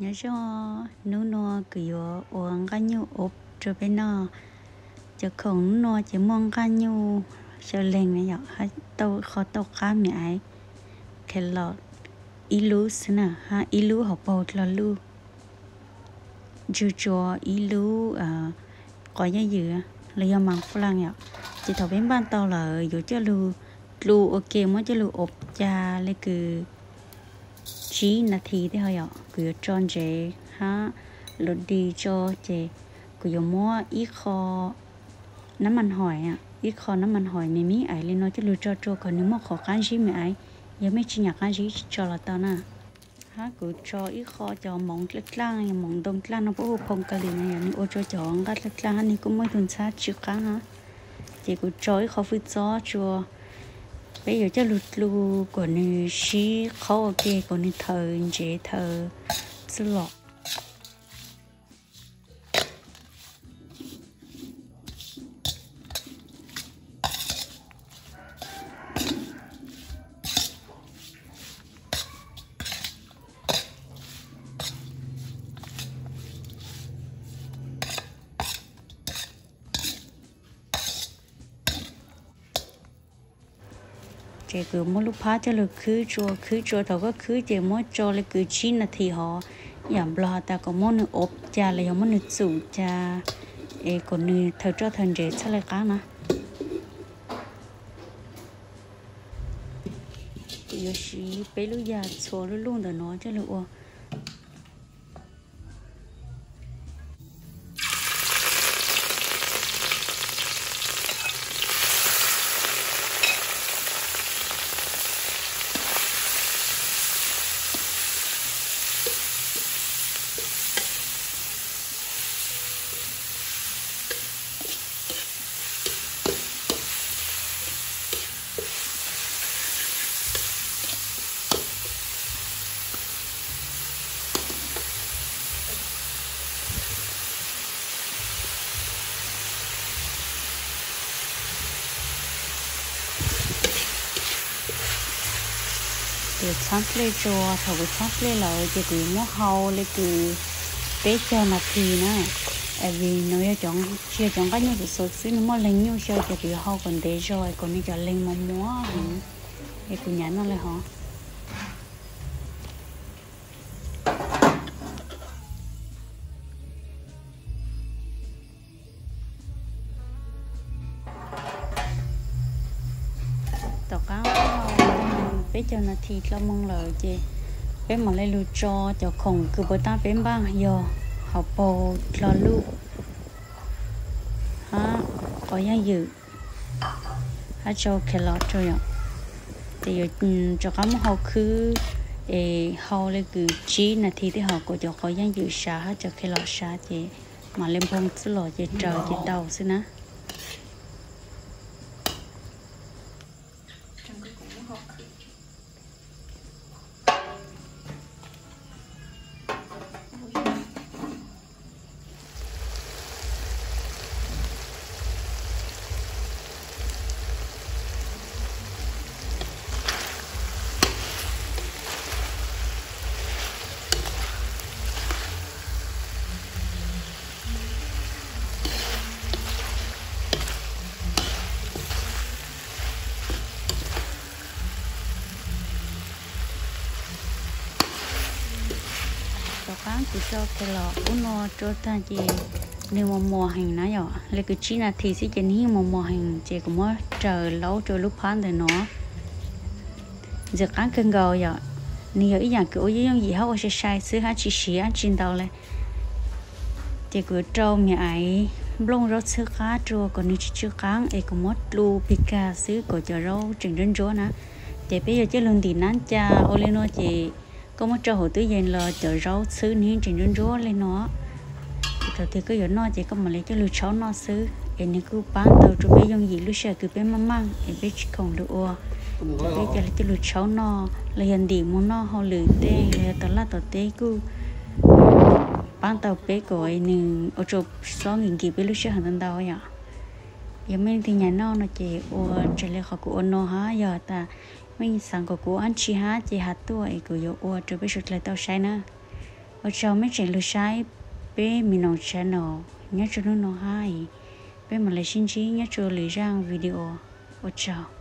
Nyob zoo, hnub no kuv yuav ua nqaij nyuj ob rau peb noj. Cov khoom hnub no ces muaj nqaij nyuj xyaw lees na yom, hab tau qhov tau qab me ais, carrot ib lub xwb na, hab ib lub hauv paug dlog luj, ntsug tsua ib lub qos yaj ywm los yog mas flan yom. Ces thaum peb npaj tau lawm yuav coj lug dlu ua ke, muab coj lug ob ca le kws tsib nas this tej ho yom. Kuv yuav tso ntsev hab luam dis tso, ces kuv yuav muab ib qho nab mas hoim, ib qho nab mas hoim me me ais li no coj lug tso rua kom nws muaj qhov qab zib me ais. Yog mej tsi nyam qab zib tsi tso los tau na. Hab kuv tso ib qho cov moov dlaaj dlaaj, moov ntoo dlaaj no puab hu phoo Kaus Lim no yom, nws ua rua cov nqaij dlaaj dlaaj hab nws kuj muaj ib tug ntxhab tsw qaab hab. Ces kuv tso ib qho fwj txob tsua, peb yuav coj lug dlu kom nws sib qhaub ua ke kom nws thaws ntsev thaws txuj lom. Ces kuv muab lub phab coj lug khwb tsua, khwb tsua, thaum koj khwb ces muab tso le kws tsib nas this hov, yam nplog has tas kom muab nws ob ca los yog muab nws txum ca es kom nws thaws roj thaws ntsev txhaj le qaab na. Kuv yuav siv peb lub yag txhua luj luj ntawm no coj lug ua. Kuv txhab dlej tsua, thaum kuv txhab dlej lawm ces kuv yuav muab hau le kws peb caug nas this na, vim nws yog, tsis yog cov nqaij nyuj xuv xuv xwb, nws muaj leeg nyuj xyaw ces kuv yuav hau kom ntev zog kom nws cov leeg mos mos heev es kuv nyam noj le hov. Tom qaab peb caug nas this dlhau moo lawm ces peb mam le lug tso cov khoom kws puag ta peb npaj yog hauv paug dlhau luj hab qos yaj ywm hab tso carrot rua yom. Ces yuav rov qaab muab hau khwb es hau le kws tsib nas this tej hov kom cov qos yaj ywm sav hab cov carrot sav ces mam le nphoo txuj lom ces raws ces tau xwb na. Tom qaab kuv tso carrot ub no rua taag ces nwg mos mos heev na yom, le kws tsib nas this xwb ces nwg yeej mos mos heev ces kuv muab raws laub rua lub phab ntawm no. Ntxim qaab kawg nkaus yom, nwg yog ib yaam kws ua yooj yooj yim hab ua sai sai xwb hab tsis siv dlaab tsi ntau le. Ces kuv rau me ais nplooj zaub txhwb qab rua kom nwg tsis tsw qaab es kuv muab dlu pig kag xwb kom cov zaub tseem ntsuab ntsuab na. Ces peb yuav coj lug ntim nab ca ua le nuav ces koj muab rau hauv tub yees los cov zaub txhwb nwg yeej tseem ntsuab ntsuab le nuav. Thaum twg koj yuav noj ces koj mam le coj lug tshaub noj xwb es nwg kuj paab tau rua peb yooj yim lub sij hawm kws peb maj maj es peb tsis khoom lug ua. Peb ca le coj lug tshaub noj los yog ntim moog noj hauj lwm tej los yog tom laj tom teb kuj paab tau peb kom nwg ua rua xob nkim nkim peb lub sij hawm ntau ntau yom. Yog mej leej twg nyam noj no ces ua raws le qhov kuv ua no hab, yog tas mej xaav kom kuv ua dlaab tsi hab ces has tuaj es kuv yuav ua rua peb suav dlawg tau saib na. Ua tsaug mej tseem lug saib peb Miv Noos channel nyob rua nub nua hab, peb mam le sib ntsib nyob rua lwm zaaj video. Ua tsaug.